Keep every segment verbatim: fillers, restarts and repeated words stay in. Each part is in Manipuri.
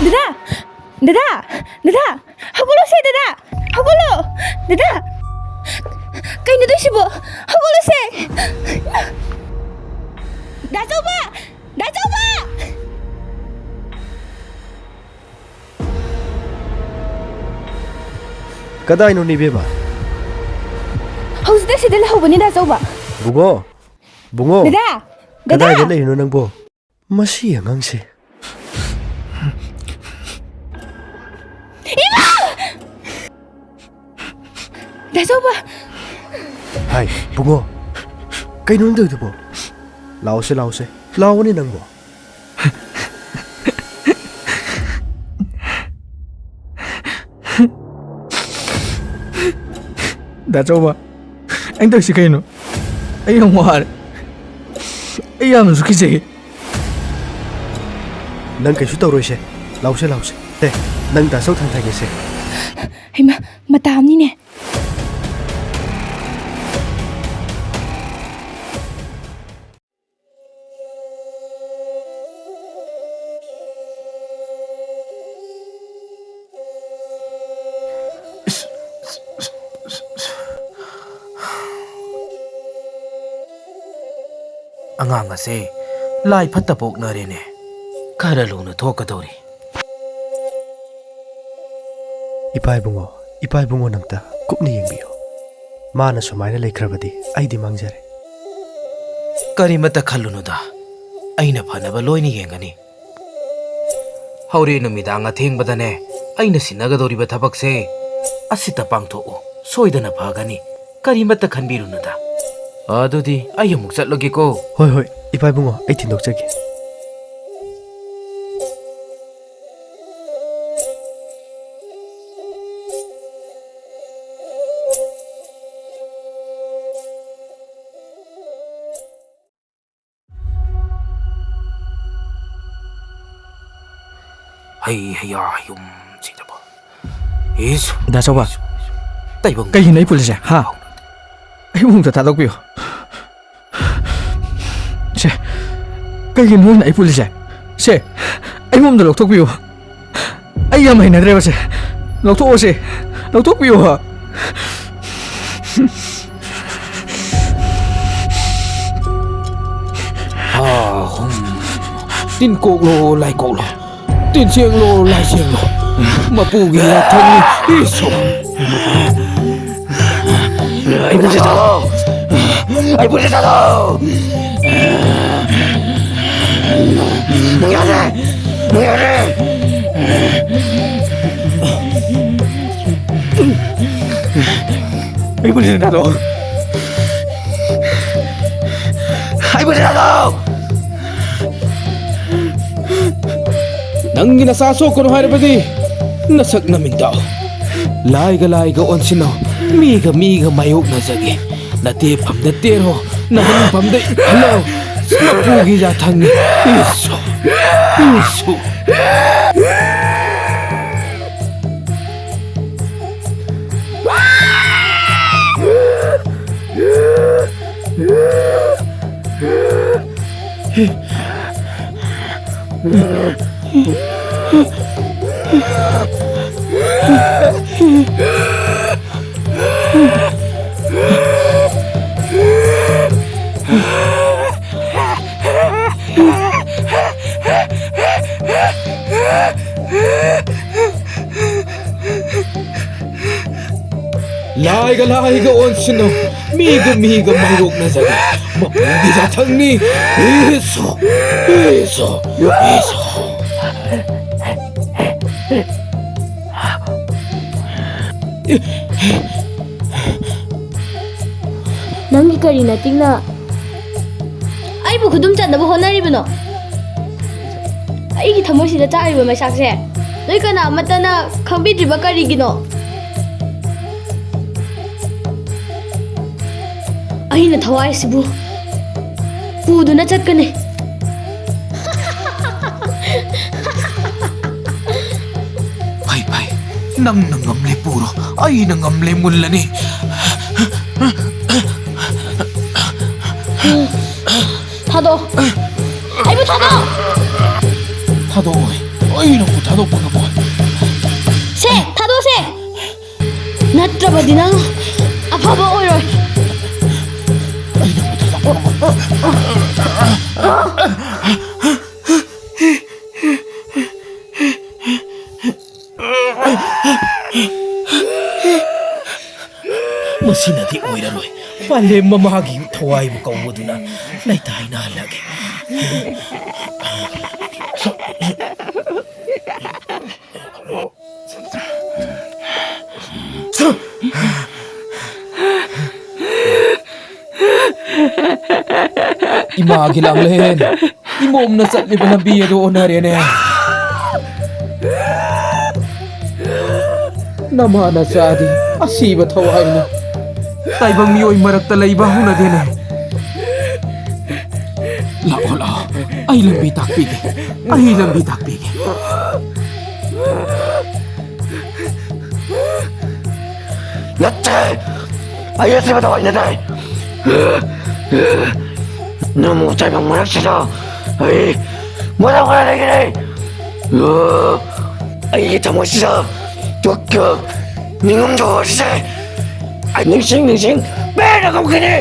ꯗꯗꯥ! ꯗꯗꯥ! ꯗꯗꯥ! ꯍꯧꯒꯠꯂꯣꯁꯦ, ꯗꯗꯥ! ꯍꯧꯒꯠꯂꯣ! ꯗꯗꯥ! ꯀꯩꯅꯣ ꯇꯧꯏꯁꯤꯕꯣ? ꯍꯧꯒꯠꯂꯣꯁꯦ! ꯗꯥ ꯆꯧꯕ! ꯗꯥ ꯆꯧꯕ! ꯀꯗꯥꯏꯅꯣ ꯏꯕꯦꯝꯃ? ꯍꯧꯖꯤꯛꯇ ꯁꯤꯗ ꯂꯩꯍꯧꯕꯅꯤ, ꯗꯥ ꯆꯧꯕ꯫ ꯕꯨꯡꯉꯣ! ꯕꯨꯡꯉꯣ! ꯗꯗꯥ! ꯗꯗꯥ! ꯀꯗꯥꯏꯗ ꯂꯩꯔꯤꯅꯣ ꯅꯪꯕꯣ? ꯃꯁꯤ ꯑꯉꯥꯡꯁꯦ꯫ ꯏꯃꯥ! ꯗꯥ ꯆꯧꯕ! ꯍꯥꯏ, ꯕꯨꯡꯉꯣ꯫ ꯀꯩꯅꯣ ꯅꯪ ꯇꯧꯔꯤꯗꯨꯕꯣ? ꯂꯥꯛꯑꯣꯁꯦ, ꯂꯥꯛꯑꯣꯁꯦ꯫ ꯂꯥꯛꯑꯣꯅꯦ ꯅꯪꯕꯣ꯫ ꯗꯥ ꯆꯧꯕ, ꯑꯩꯅ ꯇꯧꯔꯤꯁꯤ ꯀꯩꯅꯣ? ꯑꯩ ꯌꯥꯝ ꯋꯥꯔꯦ꯫ ꯑꯩ ꯌꯥꯝꯅꯁꯨ ꯀꯤꯖꯩ꯫ ꯅꯪ ꯀꯩꯁꯨ ꯇꯧꯔꯣꯏꯁꯦ꯫ ꯂꯥꯎꯁꯦ, ꯂꯥꯎꯁꯦ꯫ ꯑꯦ, ꯅꯪ ꯗꯥ ꯆꯧ ꯊꯥꯡꯊꯒꯦꯁꯦ꯫ ꯍꯩꯃꯥ, ꯃꯇꯥ ꯑꯃꯅꯤꯅꯦ꯫ ꯑꯉꯥꯡ ꯑꯁꯦ ꯂꯥꯏ ꯐꯠꯇ ꯄꯣꯛꯅꯔꯦꯅꯦ꯫ ꯈꯔ ꯂꯨꯅ ꯊꯣꯛꯀꯗꯧꯔꯤ꯫ ꯏꯄꯥ ꯏꯕꯨꯡꯉꯣ, ꯏꯄꯥ ꯏꯕꯨꯡꯉꯣ ꯅꯪꯇ ꯀꯨꯞꯅ ꯌꯦꯡꯕꯤꯌꯨ꯫ ꯃꯥꯅ ꯁꯨꯃꯥꯏꯅ ꯂꯩꯈ꯭ꯔꯕꯗꯤ ꯑꯩꯗꯤ ꯃꯥꯡꯖꯔꯦ꯫ ꯀꯔꯤꯃꯠꯇ ꯈꯜꯂꯨꯅꯨꯗ, ꯑꯩꯅ ꯐꯅꯕ ꯂꯣꯏꯅ ꯌꯦꯡꯒꯅꯤ꯫ ꯍꯧꯔꯦꯟ ꯅꯨꯃꯤꯗꯥꯡ ꯑꯊꯦꯡꯕꯗꯅꯦ, ꯑꯩꯅ ꯁꯤꯟꯅꯒꯗꯧꯔꯤꯕ ꯊꯕꯛꯁꯦ ꯑꯁꯤꯇ ꯄꯥꯡꯊꯣꯛꯎ, ꯁꯣꯏꯗꯅ ꯐꯒꯅꯤ꯫ ꯀꯔꯤꯃꯠꯇ ꯈꯟꯕꯤꯔꯨꯅꯨꯗ꯫ ꯑꯗꯨꯗꯤ ꯑꯩ ꯑꯃꯨꯛ ꯆꯠꯂꯒꯦꯀꯣ꯫ ꯍꯣꯏ, ꯍꯣꯏ, ꯏꯄꯥ ꯏꯕꯨꯡꯉꯣ, ꯑꯩ ꯊꯤꯟꯗꯣꯛꯆꯒꯦ꯫ ꯑꯩ ꯍꯌꯥ ꯍꯌꯨꯝ ꯁꯤꯗꯕ꯫ ꯏꯁ꯫ ꯗꯥ ꯆꯥꯎꯕ, ꯇꯥꯏꯕꯪ꯫ ꯀꯩꯒꯤꯅꯣ ꯑꯩ ꯄꯨꯜꯂꯤꯁꯦ, ꯍꯥ? ꯑꯩꯕꯨ ꯑꯃꯨꯛꯇ ꯊꯥꯗꯣꯛꯄꯤꯌꯨ꯫ ꯁꯦ, ꯀꯩꯒꯤꯅꯣ ꯅꯣꯏꯅ ꯑꯩ ꯄꯨꯜꯂꯤꯁꯦ? ꯁꯦ, ꯑꯩꯕꯨ ꯑꯃꯨꯛꯇ ꯂꯧꯊꯣꯛꯄꯤꯌꯨ꯫ ꯑꯩ ꯌꯥꯝ ꯍꯩꯅꯗ꯭ꯔꯦꯕ ꯁꯦ꯫ ꯂꯧꯊꯣꯛꯑꯣ ꯁꯦ꯫ ꯂꯧꯊꯣꯛꯄꯤꯌꯣ꯫ ꯍꯥ, ꯍꯨꯝ꯫ ꯇꯤꯟ ꯀꯣꯛꯂꯣ, ꯂꯥꯏ ꯀꯣꯛꯂꯣ꯫ ꯇꯤꯟ ꯁꯦꯡꯂꯣ, ꯂꯥꯏ ꯁꯦꯡꯂꯣ꯫ ꯃꯄꯨꯒꯤ ꯌꯥꯊꯪꯅꯤ꯫ ꯏꯁꯣꯔ꯫ ꯑꯩꯕꯨ ꯆꯦꯜꯂꯣ! ꯑꯩꯕꯨ ꯆꯦꯜꯂꯣ! ꯌꯥꯔꯦ! ꯌꯥꯔꯦ! ꯑꯩꯕꯨ ꯆꯦꯜꯂꯣ! ꯑꯩꯕꯨ ꯆꯦꯜꯂꯣ! ꯅꯪꯒꯤ ꯅꯆꯥ ꯁꯣꯛꯀꯅꯨ ꯍꯥꯏꯔꯕꯗꯤ ꯅꯁꯛ ꯅꯃꯤꯡ ꯇꯥꯛꯎ꯫ ꯂꯥꯏꯒ ꯂꯥꯏꯒ ꯑꯣꯟꯁꯤꯟꯅꯧ, ꯃꯤꯒ ꯃꯤꯒ ꯃꯥꯌꯣꯛꯅꯖꯒꯦ꯫ ꯅꯇꯦꯐꯝꯗ ꯇꯦꯔꯣ, ꯅꯍꯟꯐꯝꯗ ꯏꯍꯜꯂꯣ꯫ ꯃꯄꯨꯒꯤ ꯌꯥꯊꯪꯅꯤ꯫ ꯏꯁꯨ, ꯏꯁꯨ꯫ ꯂꯥꯏꯒ ꯂꯥꯏꯒ ꯑꯣꯟꯁꯤꯟꯅꯧ, ꯃꯤꯒ ꯃꯤꯒ ꯃꯥꯌꯣꯛꯅꯖꯒꯦ꯫ ꯃꯄꯨꯒꯤ ꯌꯥꯊꯪꯅꯤ꯫ ꯏꯁꯣ, ꯏꯁꯣ, ꯏꯁꯣ꯫ ꯅꯪꯒꯤ ꯀꯔꯤ ꯅꯇꯤꯛꯅ ꯑꯩꯕꯨ ꯈꯨꯗꯨꯝ ꯆꯟꯅꯕ ꯍꯣꯠꯅꯔꯤꯕꯅꯣ? ꯑꯩꯒꯤ ꯊꯃꯣꯏꯁꯤꯗ ꯆꯥꯛꯂꯤꯕ ꯃꯩꯁꯥꯛꯁꯦ ꯅꯣꯏ ꯀꯅꯥ ꯑꯃꯠꯇꯅ ꯈꯪꯕꯤꯗ꯭ꯔꯤꯕ ꯀꯔꯤꯒꯤꯅꯣ? ꯑꯩꯅ ꯊꯋꯥꯏꯁꯤꯕꯨ ꯄꯨꯗꯨꯅ ꯆꯠꯀꯅꯤ꯫ ꯅꯪꯅ ꯉꯝꯂꯦ ꯄꯨꯔꯣ, ꯑꯩꯅ ꯉꯝꯂꯦ ꯃꯨꯜꯂꯅꯤ꯫ ꯊꯥꯗꯣꯛꯑꯣ꯫ ꯑꯩꯕꯨ ꯊꯥꯗꯣꯛꯑꯣ꯫ ꯊꯥꯗꯣꯛꯑꯣꯏ꯫ ꯑꯩ ꯅꯪꯕꯨ ꯊꯥꯗꯣꯛꯄ ꯉꯝꯃꯣꯏ꯫ ꯁꯦ, ꯊꯥꯗꯣꯛꯑꯣꯁꯦ꯫ ꯅꯠꯇ꯭ꯔꯕꯗꯤ ꯅꯪ ꯑꯐꯕ ꯑꯣꯏꯔꯣꯏ꯫ ꯑꯩ ꯅꯪꯕꯨ ꯊꯥꯗꯣꯛꯄ ꯉꯝꯃꯣꯏ꯫ ꯃꯁꯤꯅꯗꯤ ꯑꯣꯏꯔꯔꯣꯏ꯫ ꯄꯥꯂꯦꯝ ꯃꯃꯥꯒꯤ ꯊꯋꯥꯏꯕꯨ ꯀꯧꯕꯗꯨꯅ ꯂꯩꯇꯥꯏꯅꯍꯜꯂꯒꯦ꯫ ꯏꯃꯥꯒꯤ ꯂꯥꯡꯂꯦꯟ, ꯏꯃꯣꯝꯅ ꯆꯠꯂꯤꯕ ꯂꯝꯕꯤ ꯑꯗꯨ ꯑꯣꯟꯅꯔꯦꯅꯦ꯫ ꯅꯃꯥ ꯅꯆꯥꯗꯤ ꯑꯁꯤꯕ ꯊꯋꯥꯏꯅꯤ꯫ ꯇꯥꯏꯕꯪ ꯃꯤꯑꯣꯏ ꯃꯔꯛꯇ ꯂꯩꯕ ꯍꯧꯅꯗꯦꯅꯦ꯫ ꯂꯥꯛꯑꯣ, ꯂꯥꯛꯑꯣ, ꯑꯩ ꯂꯝꯕꯤ ꯇꯥꯛꯄꯤꯒꯦ꯫ ꯑꯩ ꯂꯝꯕꯤ ꯇꯥꯛꯄꯤꯒꯦ꯫ ꯅꯠꯇꯦ! ꯑꯩ ꯑꯁꯤꯕ ꯊꯋꯥꯏ ꯅꯠꯇꯦ! ꯅꯣꯡꯃ ꯇꯥꯏꯕꯪ ꯃꯔꯛꯁꯤꯗ ꯑꯩ ꯃꯔꯥꯡ ꯈꯔ ꯂꯩꯒꯅꯤ! ꯑꯩꯒꯤ ꯊꯃꯣꯏꯁꯤꯗ ꯇꯨꯛꯀ ꯅꯤꯡꯉꯝꯗꯕ ꯑꯁꯤꯁꯦ ꯑꯩ ꯅꯤꯡꯁꯤꯡ ꯅꯤꯡꯁꯤꯡ ꯄꯦꯟꯅ ꯀꯞꯈꯤꯅꯤ!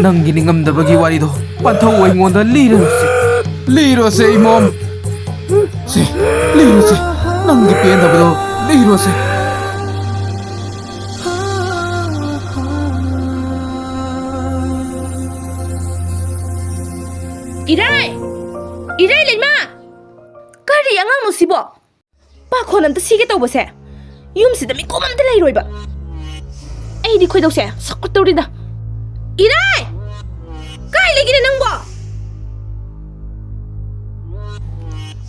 ꯅꯪꯒꯤ ꯅꯤꯡꯉꯝꯗꯕꯒꯤ ꯋꯥꯔꯤꯗꯣ ꯄꯟꯊꯧ ꯑꯩꯉꯣꯟꯗ ꯂꯤꯔꯨꯁꯦ꯫ ꯂꯤꯔꯣꯁꯦ, ꯏꯃꯣꯝ꯫ ꯁꯦ, ꯂꯤꯔꯣꯁꯦ꯫ ꯅꯪꯒꯤ ꯄꯦꯟꯗꯕꯗꯣ ꯂꯤꯔꯣꯁꯦ꯫ ꯏꯔꯥꯏ! ꯏꯔꯥꯏ ꯂꯩꯃ! ꯀꯔꯤ ꯑꯉꯥꯡꯅꯣ ꯁꯤꯕꯣ? ꯄꯥꯈꯣꯟ ꯑꯝꯇ ꯁꯤꯒꯦ ꯇꯧꯕꯁꯦ꯫ ꯌꯨꯝꯁꯤꯗ ꯃꯤꯀꯨꯞ ꯑꯝꯇ ꯂꯩꯔꯣꯏꯕ꯫ ꯑꯩꯗꯤ ꯈꯣꯏꯗꯧꯁꯦ ꯁꯥꯎꯒꯠꯇꯧꯔꯤꯗ꯫ ꯏꯔꯥꯏ! ꯀꯥꯏ ꯂꯩꯒꯦ ꯅꯪꯕꯣ?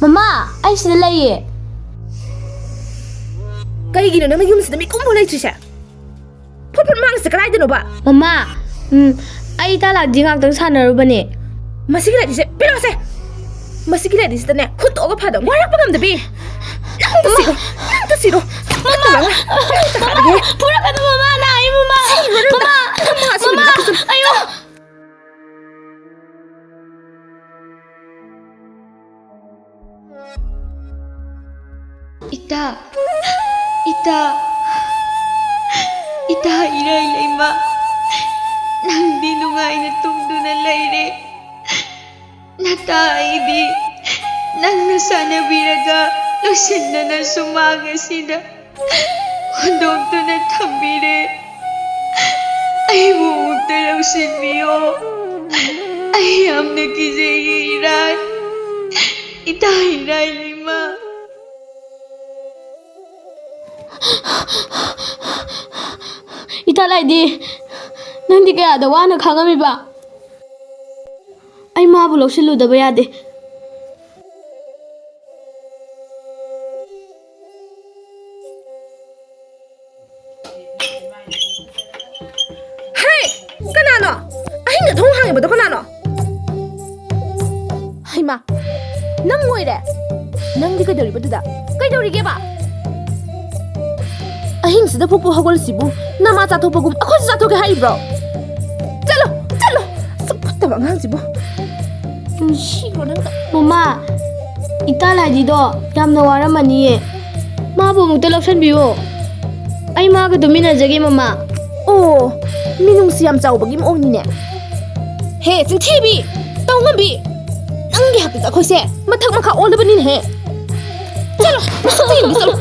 ꯃꯃꯥ, ꯑꯩ ꯁꯤꯗ ꯂꯩꯌꯦ꯫ ꯀꯩꯒꯤꯅꯣ ꯅꯪꯅ ꯌꯨꯝꯁꯤꯗ ꯃꯤꯀꯨꯞ ꯑꯃ ꯂꯩꯇ꯭ꯔꯤꯁꯦ? Food food ꯃꯥꯡꯉꯤꯁꯦ ꯀꯗꯥꯏꯗꯅꯣꯕ? ꯃꯃꯥ, ꯎꯝ, ꯑꯩ ꯏꯇꯥ ꯂꯥꯛꯇ꯭ꯔꯤ ꯉꯥꯛꯇꯪ ꯁꯥꯟꯅꯔꯨꯕꯅꯦ꯫ ꯃꯁꯤꯒꯤ ꯂꯥꯏꯔꯤꯛꯁꯦ ꯄꯤꯔꯛꯑꯣꯁꯦ꯫ ꯃꯁꯤꯒꯤ ꯂꯥꯏꯗꯤꯁꯤꯗꯅꯦ ꯍꯨꯠꯇꯣꯛꯑꯒ ꯐꯗꯧ꯫ ꯋꯥꯔꯛꯄ ꯉꯝꯗꯕꯤ꯫ ꯅꯪꯇ ꯁꯤꯔꯣ꯫ ꯅꯪꯇ ꯁꯤꯔꯣ꯫ ꯃꯃꯥ! ꯃꯃꯥ! ꯐꯨꯔꯛꯀꯅꯨ, ꯃꯃꯥ! ꯅꯥꯏ, ꯃꯃꯥ! ꯁꯤꯔꯣ ꯅꯪ꯫ ꯃꯃꯥ! ꯃꯃꯥ, ꯁꯤꯔꯣ ꯃꯃꯥ! ꯅꯪ꯫ ꯑꯌꯣ! ꯏꯇꯥ, ꯏꯇꯥ, ꯏꯇꯥ ꯏꯔꯥꯏ ꯂꯩꯃ, ꯅꯪꯗꯤ ꯅꯨꯡꯉꯥꯏꯅ ꯇꯨꯝꯗꯨꯅ ꯂꯩꯔꯦ꯫ ꯅꯇꯥ ꯑꯩꯗꯤ ꯅꯪꯅ ꯁꯥꯟꯅꯕꯤꯔꯒ ꯂꯣꯏꯁꯤꯟꯗꯅ ꯁꯨꯃꯥꯡ ꯑꯁꯤꯗ ꯍꯨꯟꯗꯣꯛꯇꯨꯅ ꯊꯝꯕꯤꯔꯦ꯫ ꯑꯩꯕꯨ ꯑꯃꯨꯛꯇ ꯂꯧꯁꯤꯟꯕꯤꯌꯣ꯫ ꯑꯩ ꯌꯥꯝꯅ ꯀꯤꯖꯩꯌꯦ ꯏꯔꯥꯏ꯫ ꯏꯇꯥ ꯏꯔꯥꯏ ꯂꯩꯃ꯫ ꯏꯇꯥ ꯂꯥꯏꯗꯤ, ꯅꯪꯗꯤ ꯀꯌꯥꯗ ꯋꯥꯅ ꯈꯥꯡꯉꯝꯃꯤꯕ? ꯑꯩ ꯃꯥꯕꯨ ꯂꯧꯁꯤꯜꯂꯨꯗꯕ ꯌꯥꯗꯦ꯫ ꯍꯦ! ꯀꯅꯥꯅꯣ? ꯑꯍꯤꯡꯗ ꯊꯣꯡ ꯍꯥꯡꯉꯤꯕꯗꯣ ꯀꯅꯥꯅꯣ? ꯍꯩꯃꯥ! ꯅꯪ ꯑꯣꯏꯔꯦ? ꯅꯪꯗꯤ ꯀꯩꯗꯧꯔꯤꯕꯗꯨꯗ? ꯀꯩꯗꯧꯔꯤꯒꯦꯕ? ꯑꯍꯤꯡꯁꯤꯗ ꯐꯨꯛ ꯐꯨꯛ ꯍꯧꯒꯠꯂꯤꯁꯤꯕꯨ ꯅꯃꯥ ꯆꯥꯊꯣꯛꯄꯒꯨꯝ ꯑꯩꯈꯣꯏꯁꯨ ꯆꯥꯊꯣꯛꯀꯦ ꯍꯥꯏꯔꯤꯕ꯭ꯔꯣ? ꯆꯠꯂꯣ! ꯆꯠꯂꯣ! ꯁꯛ ꯐꯠꯇꯕ ꯑꯉꯥꯡꯁꯤꯕꯨ꯫ ꯅꯨꯡꯁꯤꯈ꯭ꯔꯣ ꯅꯪꯒ꯫ ꯃꯃꯥ, ꯏꯇꯥ ꯂꯥꯏꯗꯤꯗꯣ ꯌꯥꯝꯅ ꯋꯥꯔꯝꯃꯅꯤꯌꯦ꯫ ꯃꯥꯕꯨ ꯑꯃꯨꯛꯇ ꯂꯧꯁꯟꯕꯤꯌꯨ꯫ ꯑꯩ ꯃꯥꯒ ꯇꯨꯃꯤꯟꯅꯖꯒꯦ, ꯃꯃꯥ꯫ ꯑꯣ, ꯃꯤꯅꯨꯡꯁꯤ ꯌꯥꯝ ꯆꯥꯎꯕꯒꯤ ꯃꯑꯣꯡꯅꯤꯅꯦ꯫ ꯍꯦ, ꯆꯤꯟꯊꯤꯕꯤ! ꯇꯧꯉꯝꯕꯤ! ꯅꯪꯒꯤ ꯍꯥꯛꯇꯛꯇ ꯑꯩꯈꯣꯏꯁꯦ ꯃꯊꯛ ꯃꯈꯥ ꯑꯣꯜꯂꯕꯅꯤꯅꯦꯍꯦ꯫ ꯆꯠꯂꯣ, ꯅꯁꯛꯇ ꯌꯦꯡꯒꯦ, ꯆꯠꯂꯣ꯫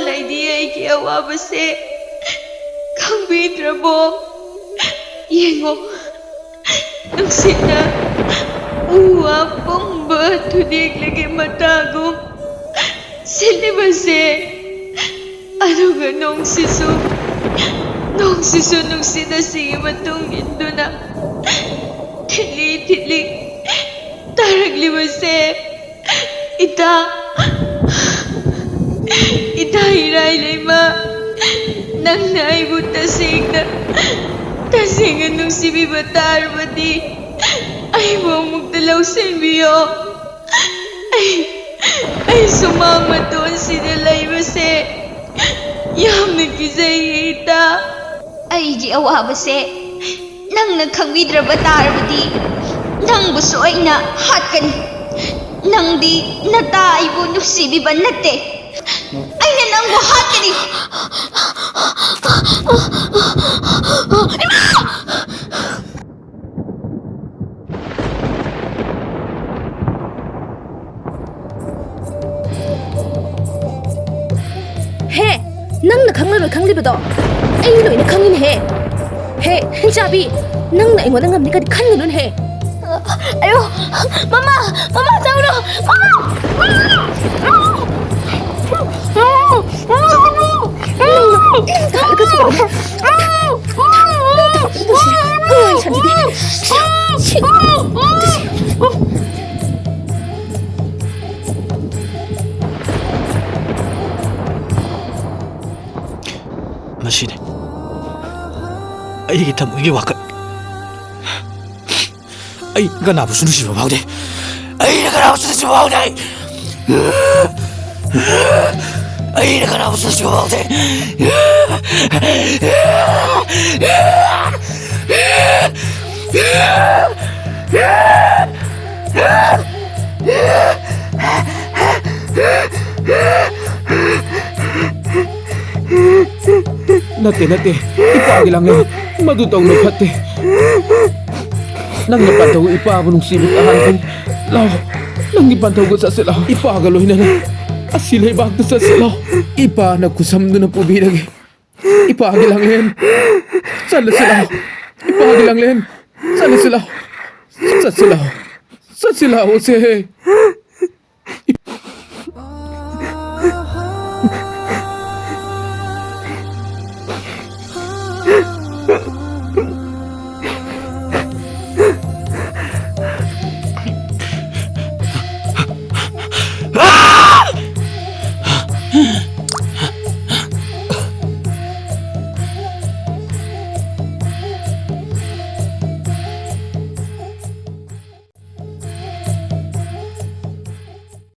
ꯂꯩꯗꯤ ꯑꯩꯒꯤ ꯑꯋꯥꯕꯁꯦ ꯈꯪꯕꯤꯗ꯭ꯔꯕꯣ? ꯌꯦꯡꯉꯣ, ꯅꯨꯡꯁꯤꯠꯅ ꯎ ꯋꯥ ꯄꯨꯝꯕ ꯊꯨꯗꯦꯛꯂꯒꯦ ꯃꯇꯥꯒꯨꯝ ꯁꯤꯠꯂꯤꯕꯁꯦ, ꯑꯗꯨꯒ ꯅꯣꯡꯁꯤꯁꯨ, ꯅꯣꯡꯁꯤꯁꯨ ꯅꯨꯡꯁꯤꯠ ꯑꯁꯤꯒꯤ ꯃꯇꯨꯡ ꯏꯟꯗꯨꯅ ꯊꯤꯠꯂꯤ ꯊꯤꯠꯂꯤ ꯇꯥꯔꯛꯂꯤꯕꯁꯦ, ꯏꯇꯥ, ꯏꯇꯥ ꯏꯔꯥꯏ ꯂꯩꯃ, ꯅꯪꯅ ꯑꯩꯕꯨ ꯇꯁꯦꯡꯅ, ꯇꯁꯦꯡꯅ ꯅꯨꯡꯁꯤꯕꯤꯕ ꯇꯥꯔꯕꯗꯤ ꯑꯩꯕꯨ ꯑꯃꯨꯛꯇ ꯂꯧꯁꯤꯟꯕꯤꯌꯣ꯫ ꯑꯩ, ꯑꯩ ꯁꯨꯃꯥꯡ ꯃꯇꯣꯟꯁꯤꯗ ꯂꯩꯕꯁꯦ ꯌꯥꯝꯅ ꯀꯤꯖꯩꯌꯦ ꯏꯇꯥ꯫ ꯑꯩꯒꯤ ꯑꯋꯥꯕꯁꯦ ꯅꯪꯅ ꯈꯪꯕꯤꯗ꯭ꯔꯕ ꯇꯥꯔꯕꯗꯤ ꯅꯪꯕꯨꯁꯨ ꯑꯩꯅ ꯍꯥꯠꯀꯅꯤ꯫ ꯅꯪꯗꯤ ꯅꯇꯥ ꯑꯩꯕꯨ ꯅꯨꯡꯁꯤꯕꯤꯕ ꯅꯠꯇꯦ꯫ ꯑꯩꯅ ꯅꯪꯕꯨ ꯍꯥꯠꯀꯅꯤ꯫ ꯍꯦ, ꯅꯪꯅ ꯈꯪꯂꯔꯣꯏ ꯈꯪꯂꯤꯕꯗꯣ ꯑꯩ ꯂꯣꯏꯅ ꯈꯪꯉꯤꯅꯦꯍꯦ꯫ ꯍꯦ, ꯍꯤꯡꯆꯥꯕꯤ, ꯅꯪꯅ ꯑꯩꯉꯣꯟꯗ ꯉꯝꯅꯤ ꯀꯗꯤ ꯈꯟꯒꯅꯨꯅꯦꯍꯦ꯫ ꯑꯌꯣ, ꯃꯃꯥ, ꯃꯃꯥ, ꯇꯧꯔꯣ, ꯃꯃꯥ! ꯅꯪ ꯇꯥꯔꯒ ꯆꯠꯂꯣꯅꯦ꯫ ꯅꯪ ꯇꯥꯔꯒ ꯆꯠꯂꯣꯅꯦ꯫ ꯁꯤ, ꯁꯤ, ꯁꯤ꯫ ꯃꯁꯤꯅꯤ ꯑꯩꯒꯤ ꯊꯃꯣꯏꯒꯤ ꯋꯥꯀꯠ꯫ ꯑꯩ ꯀꯅꯥꯕꯨꯁꯨ ꯅꯨꯡꯁꯤꯕ ꯐꯥꯎꯗꯦ꯫ ꯑꯩꯅ ꯀꯅꯥꯕꯨꯁꯨ ꯅꯨꯡꯁꯤꯕ ꯐꯥꯎꯗꯦ꯫ ꯑꯩꯅ ꯀꯅꯥꯕꯨꯁꯨ ꯅꯨꯡꯁꯤꯕ ꯐꯥꯎꯗꯦ꯫ ꯅꯠꯇꯦ, ꯅꯠꯇꯦ꯫ ꯏꯄꯥꯒꯤ ꯂꯥꯡꯂꯦꯟ꯫ ꯃꯗꯨ ꯇꯧꯅ ꯐꯠꯇꯦ꯫ ꯅꯪꯅ ꯄꯥꯟꯊꯧ ꯏꯄꯥꯕꯨ ꯅꯨꯡꯁꯤꯕ ꯇꯥꯍꯟꯒꯅꯤ꯫ ꯂꯥꯎ, ꯅꯪꯒꯤ ꯄꯥꯟꯊꯧꯒ ꯆꯠꯁꯤ ꯂꯥꯎ꯫ ꯏꯄꯥꯒ ꯂꯣꯏꯅꯅ꯫ ꯑꯁꯤ ꯂꯩꯕꯥꯛꯇ ꯆꯠꯁꯤ ꯂꯥꯎ꯫ ꯏꯄꯥꯅ ꯈꯨꯁꯝꯗꯨꯅ ꯄꯨꯕꯤꯔꯒꯦ꯫ ꯏꯄꯥꯒꯤ ꯂꯥꯡꯂꯦꯟ꯫ ꯆꯠꯂꯁꯤ ꯂꯥꯎ꯫ ꯏꯄꯥꯒꯤ ꯂꯥꯡꯂꯦꯟ꯫ ꯆꯠꯂꯁꯤ ꯂꯥꯎ꯫ ꯆꯠꯁꯤ ꯂꯥꯎ꯫ ꯆꯠꯁꯤ ꯂꯥꯎꯁꯦ꯫